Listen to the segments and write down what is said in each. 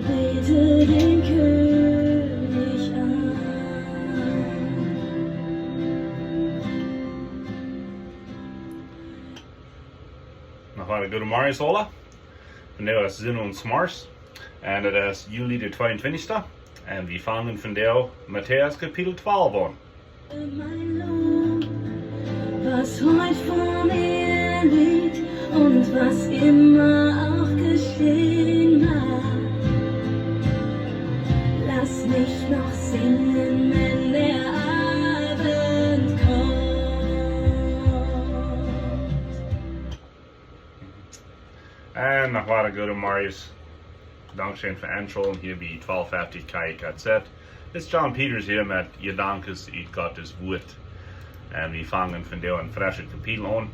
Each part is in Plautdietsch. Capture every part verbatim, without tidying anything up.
Bete den König an. Noch mol gooden Morjen, aula. Vondoag es Sindach, März. Un daut es Juli de tweeuntwintichste. Un wie fangen vondoag Matäus Kapitel twalf aun. Mein Lob, was heut vor mir liegt und was immer auch geschehen mag, lass mich noch singen, wenn der Abend kommt. Un noch mol gooden Morjen. Dankscheen fa enschaulten hia bie twalf fefty K I K Z. Dit es John Peters hia met Jedanken ut Gottes Wuat. Un wie fangen vondoag een freschet Kapitel aun.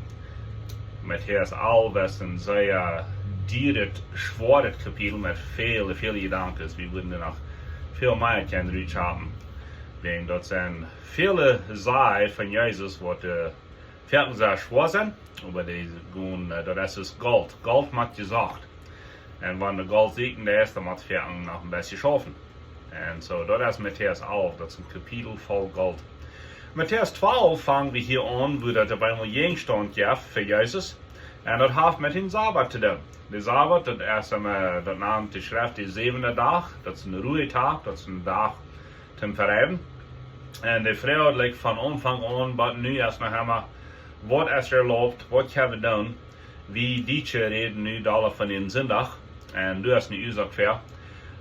Matäus alf es een sea dieet, schwoaret Kapitel met väle, väle Jedanken. Wie wudden doa noch väl mea kjennen rutschapen. Wäajen daut sent väle Sachen von Jesus, waut, äh, foaken sea schwoa sent, oba dee gonen, äh, daut es Golt. Golt mott jesocht. Un wan du Golt sieekjen deist, dan mott du foaken noch een bät schaufen. Un soo, daut es Matäus alf, daut es een Kapitel voll Golt. Matäus twalf fangen wie hia aun, woo daut opp eemol Jäajenstaunt jeft fa Jesus. Un daut haft met dän Sabat to doonen. De Sabat, daut es, äh, daut nant de Schreft de säwende Dach, daut es een Ruhetag, daut es een Dach toom Vereiden. Un de Froag, like, von Aunfank aun bat nu es noch emma, waut es erlaubt, waut kjenn wie doonen? Wie Dietsche räden nu dolla von dän Sindach. Un doa es eene Uasoak fa.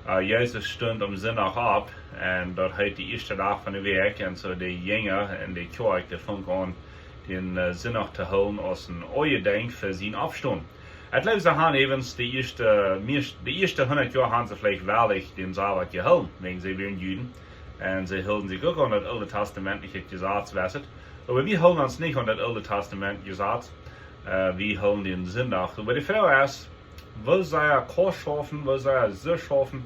Äh, Jesus stunt aum Sindach opp. Un daut heet de ieeschte Dach von de Wäakj. Un soo de Jinja un de Kjoakj, dee fungen aun, dän, äh, Sindach to hoolen aus een Oajadenkj fa sienen Oppstonen. Ekj jleew, see haben eewent de ieeschte, mieescht-, de ieeschte hundat Joa haben see veleicht werkjlich dän Sabat jehoolen, wäajen see wieren Juden. Un see hilden sikj uk aun daut Oole Testamentliche Jesaz, wia et. Oba wie hoolen ons nich aun daut Oole Testament Jesaz. Äh, wie hoolen dän Sindach. Oba de Froag es, woo saul eena schaufen, woo saul eena schaufen,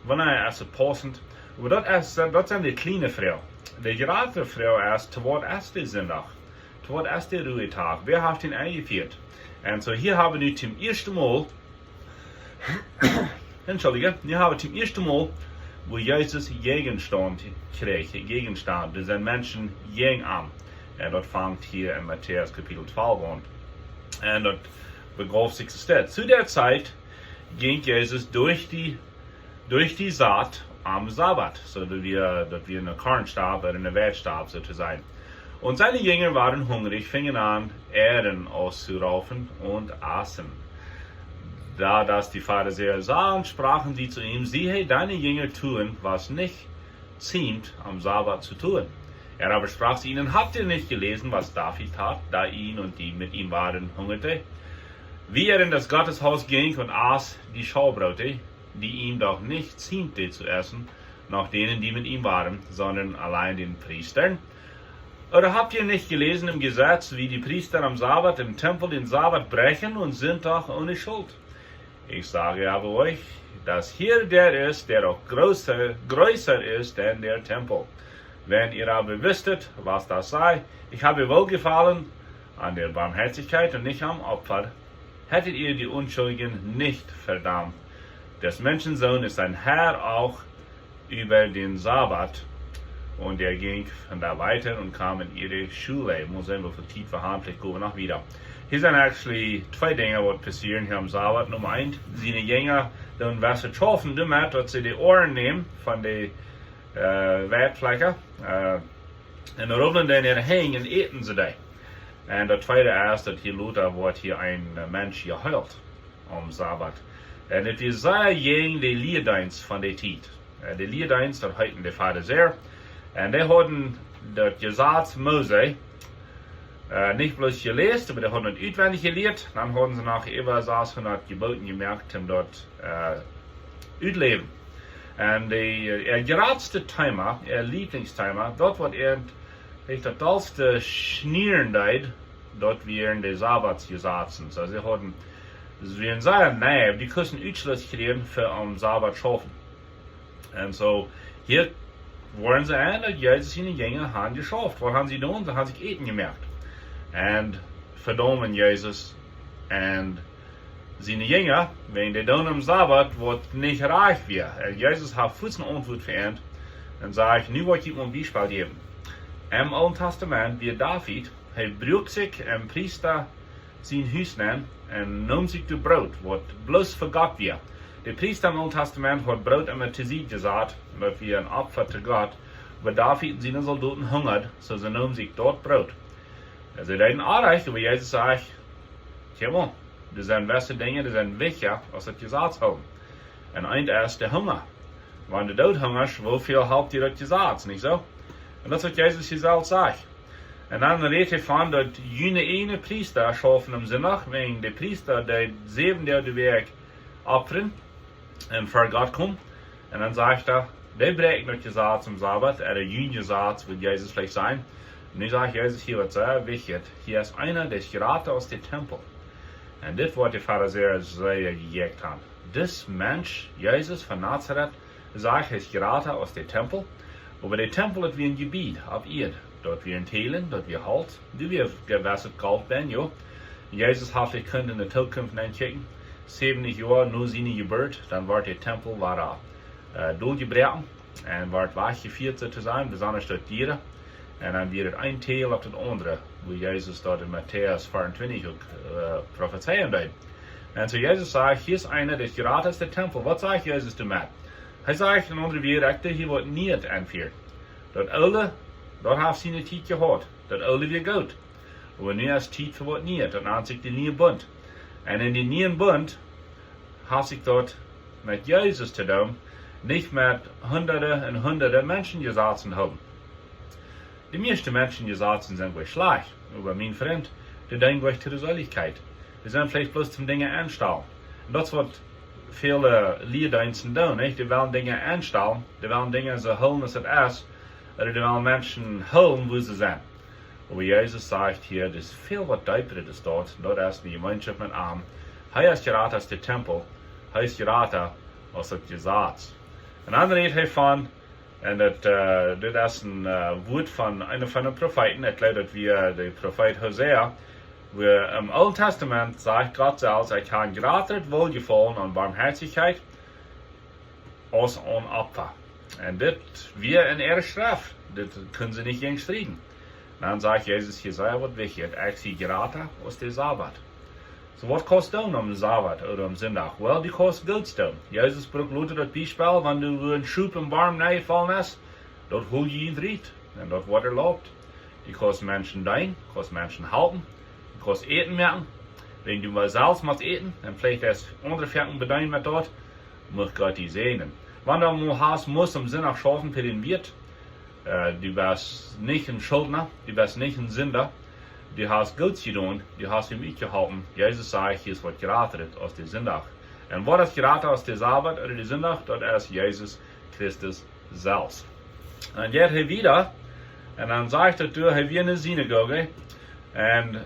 wanea es et paussent? Oba daut es, daut sent de kjliene Froagen. De jratre Froag es, to waut es de Sindach? To waut es de Ruhetag? Wäa haft dän enjefieet? Un soo hia haben wie nu toom ieeschten Mol, entschuldige, hia haben wie toom ieeschten Mol, woo Jesus Jäajenstaunt kjrieech, Jäajenstaunt, doa sent Menschen jäajen am. Un daut fangt hia en Matäus Kapitel twalf aun. Un daut bejeef sikj soo. Zu der Zeit ging Jesus durch die durch die Saat am Sabbat, soo daut wia, daut wia een Kornstopp ooda een Weitstopp, soo to sajen. Und seine Jünger waren hungrig, fingen an, Ähren auszuraufen und aßen. Da das die Pharisäer sahen, sprachen sie zu ihm: Siehe, deine Jünger tun, was nicht ziemt, am Sabbat zu tun. Er aber sprach zu ihnen: Habt ihr nicht gelesen, was David tat, da ihn und die mit ihm waren, hungerte? Wie er in das Gotteshaus ging und aß die Schaubrote, die ihm doch nicht ziemte zu essen, noch denen, die mit ihm waren, sondern allein den Priestern? Oder habt ihr nicht gelesen im Gesetz, wie die Priester am Sabbat im Tempel den Sabbat brechen und sind doch ohne Schuld? Ich sage aber euch, dass hier der ist, der auch größer, größer ist denn der Tempel. Wenn ihr aber wüsstet, was das sei: Ich habe Wohlgefallen an der Barmherzigkeit und nicht am Opfer, hättet ihr die Unschuldigen nicht verdammt. Des Menschensohn ist ein Herr auch über den Sabbat. Und er ging von da weiter und kam in ihre Schule. Mol seenen, woo väl Tiet wie haben, veleicht gonen wie noch wieda. Hia sent actually twee Dinja, waut passieren hia aum Sabbat. Numma eent, siene Jinja doonen waut schaufen, doamet daut see de Oaren nämen von de, äh, Weitflakja, äh, un rubblen dee en äare Henj un äten see dee. Un daut tweede es, daut hia lota woat hia een, äh, Mensch jeheelt aum Sabbat. Un daut wia sea jäajen de Lieadeenst von de Tiet. Äh, de Lieadeenst, daut heeten de Pharisäa. Un dee hauden daut Jesaz Mose, äh, nich bloos jeläst, oba dee hauden et utwendich jelieet. Dan hauden see noch äwa sasshundat Jeboten jemoakt, om daut, äh, utläwen. Un de, äh, äa jratste Thema, äa Lieblingsthema, daut waut äant daut dollste schnieren deed, daut wieren de Sabbatsjesazen. Soo, see hauden, see wieren sea neiw, dee kunnen Utschluss kjrieen fa aum Sabbat schaufen. Un soo, hia woaren see aun, daut Jesus siene Jinja haben jeschauft. Waut haben see jedonen? See haben sikj Äten jemoakt. Un vedaumen Jesus. Un siene Jinja, wäajen dee doonen aum Sabbat waut nich rajcht wia. Un Jesus haft fuaz eene Auntwuat fa an un sajcht: "Nu woa ekj junt een Biespel jäwen. Em Oolen Testament wia David, hee bruak sikj em Priesta sien Hus nenn un neem sikj doa Broot, waut bloos fa Gott wia." De Priesta em Oolen Testament haud Broot emma to Sied jesat, un daut wia een Opfa to Gott. Oba David un siene Soldoten hungaden, soo see neemen sikj daut Broot. Un see deeden onrajcht, oba Jesus sajcht: "Kjikj mol, doa sent jewesse Dinja, dee sent wichtja aus daut Jesaz hoolen. Un eent es de Hunga. Wan du doot hungascht, woo väl halpt die daut Jesaz, nich soo?" Un daut es waut Jesus hia selfst sajcht. Un dan rät hee von daut june ieejne Priesta schaufen aum Sinndach, wäajen de Priesta, dee säwen Doag de Wäakj opfren un ver Gott komen. Un dan sajcht hee: "Dee bräakjen daut Jesaz aum Sabbat, ooda jun Jesaz, wudd Jesus veleicht sajen." Un nu sajcht Jesus hia waut sea wichtjet. "Hia es eena, dee es jrata aus de Tempel." Un dit woat de Farisäa sea jejäakt haben. Dis Mensch, Jesus von Nazaret, sajcht, hee es jrata aus de Tempel. Oba de Tempel, daut wia een Jebied opp Ieed. Daut wia een Telen, daut wia Holt, doa wia jewesset Golt benn, jo. Jesus haft, hee kunn enne Tookunft nenkjikjen. Säwentich Joa no siene Jeburt, dan woat de Tempel wada, äh, doljebrookt un woat wajchjefieet, soo to sajen, besonda daut Diere. Un dan wia daut een Teel opp daut aundre, woo Jesus daut en Matäus vea un twintich uk, äh, profezeien deed. Un soo Jesus sajcht: "Hia es eena, dee es jrata aus de Tempel." Waut sajcht Jesus doamet? Hee sajcht en aundre Wieed: "Ekj doo hia waut Nieet enfieren. Daut Oole, daut haft siene Tiet jehaut. Daut Oole wia goot. Oba nu es Tiet fa waut Nieet. Daut nant sikj de niee Bunt." Un en dän nieen Bunt haft sikj daut met Jesus to doonen, nich met hundade un hundade Menschenjesazen hoolen. De mieeschte Menschenjesazen sent goanich schlajcht, oba mien Frint, dee deenen goanich to de Seelichkjeit. Dee sent veleicht bloos toom Dinja enstalen. Un daut es waut väle Lieedeensten doonen, nich? Dee wellen Dinja enstalen, dee wellen Dinja soo hoolen aus et es, ooda dee wellen Menschen hoolen, woo see sent. Oba Jesus sajcht hia, daut es väl waut deepa aus daut. Daut es de Jemeenschoft met am. Hee es jrata aus de Tempel. Hee es jrata aus daut Jesaz. Un dan rät hee von, un daut, äh, dit es een, äh, Wuat von eenen von de Profeeten, ekj jleew daut wia de Profeet Hosea, woo em Oolen Testament sajcht Gott selfst: "Ekj hab jratret Woljefaulen aun Barmhoatichkjeit aus aun Opfa." Un dit wia en äare Schreft, dit kunnen see nich jäajen strieden. Dan sajcht Jesus hia sea waut wichtjet: "Ekj sie jrata aus de Sabbat." Soo, waut kaust doonen aum Sabbat ooda aum Sinndach? Well, du kaust Goots doonen. Jesus brukt lota daut Biespel, wan du een Schop em Boom nenjefollen es, daut hol jie rut. Un daut woat erlaubt. Du kaust Menschen deenen, kaust Menschen halpen, du kaust Äten moaken. Wan du mau selfst motst äten, un veleicht es aundre Foaken bedeenen met daut, mucht Gott die säajnen. Wan du mol hast must aum Sinndach schaufen fa dän Wirt, äh, du best nich een Schuldna, du best nich een Sinda, du hast Goots jedonen, du hast am utjeholpen. Jesus sajcht, hia es waut jratret aus de Sinndach. Un waut es jrata aus de Sabbat ooda de Sinndach? Daut es Jesus Christus selfst. Un dan jeit hee wieda, un dan sajcht daut doa, hee wia enne Sinagoge, un,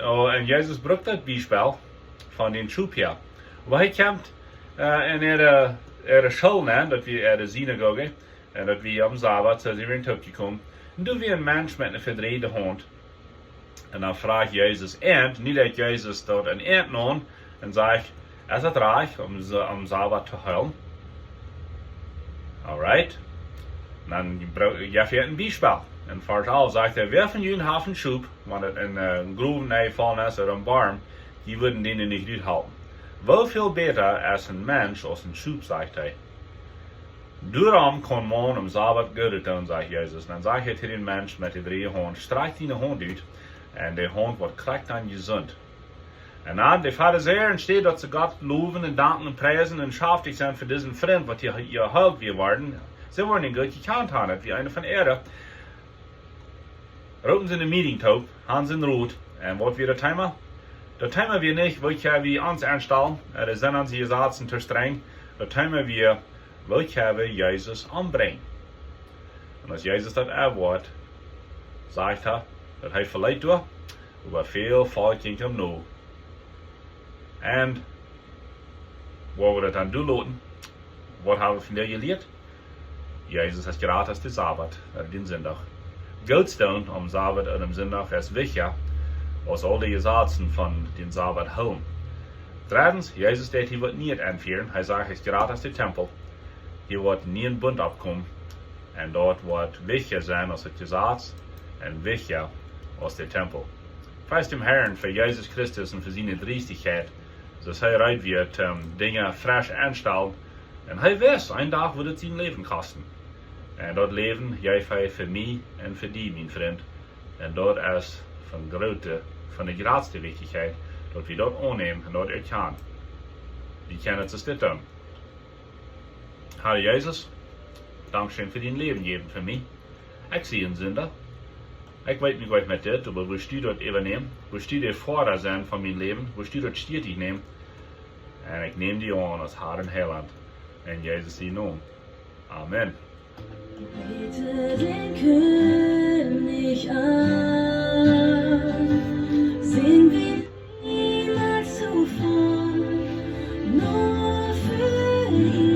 oh, un Jesus brukt daut Biespel von dän Schop hia. Oba hee kjemt, äh, en äare, äare School nenn, daut wia äare Sinagoge, un daut wia aum Sabbat, soo see wieren toopjekomen. Un doa wia een Mensch met eene vedräajde Haunt. Un dan fruach Jesus an, nu deit Jesus daut aun an un sajcht: "Es daut rajcht om, om Sabbat to heelen?" Alright. Dan bru-, jeft hee een Biespel. En Varsch alf sajcht hee: "Wäa von junt haft een Schop, wan et en, äh, een Growen nenjefollen es ooda een Boom, jie wudden dän nich ruthalpen? Woo väl bäta es een Mensch aus een Schop?" sajcht hee. "Doarom kaun maun aum Sabbat Goodet doonen," sajcht Jesus. Dan sajcht hee to dän Mensch met de vedräajde Haunt: "Strakj diene Haunt ut." Un de Haunt woat krakjt dan jesunt. Un dan de Farisäa, enne Städ daut see Gott lowen un danken un priesen un schaftich sent fa disen Frint, waut hia jeheelt wia worden, see woaren am goot jekjant haben, daut wia eena von äare, roopen see eene Meeting toop, haben see een Rot. Un waut wia daut Thema? Daut Thema wia nich, woo kjenn wie ons aunstalen, äh, doa sent onse Jesazen too strenj. Daut Thema wia, woo kjenn wie Jesus ombrinjen? Un aus Jesus daut erfoat, sajcht hee, daut hee veleet doa, oba väl Volkj jinkj am no. Un woo woa wie daut dan doa loten? Waut hab wie von dee jelieet? Jesus es jrata aus de Sabbat, äh, dän Sinndach. Goots doonen aum Sabbat un aum Sinndach es wichtja aus aul de Jesazen von dän Sabbat hoolen. Dreddens, Jesus deit hia waut Nieet enfieren. Hee sajcht, hee es jrata aus de Tempel. Hia woat een nieen Bunt oppkomen. Un daut woat wichtja sennen aus daut Jesaz un wichtja aus de Tempel. Pries däm Herrn fa Jesus Christus un fa siene Driestichkjeit, soo aus hee reed wia, om Dinja fresch aunstalen. Un hee wist, een Dach wudd et sien Läwen kosten. Un daut Läwen jeef hee fa mie un fa die, mien Frint. Un daut es von groote, von de jratste Wichtichkjeit, daut wie daut aunnämen un daut erkjanen. Wie kjennen et soo doonen. Herr Jesus, dankscheen fa dien Läwen jäwen fa mie. Ekj sie een Sinda. Ekj weet nich, waut ekj met dit, oba wurscht du daut äwanämen? Wurscht du de Foara sennen von mien Läwen? Wurscht du daut Stieet nämen? Un ekj näm die aun aus Herr un Heilaunt. En Jesus sien Nomen. Amen. Bete den König an, sing wie niemals zuvor, nur für ihn.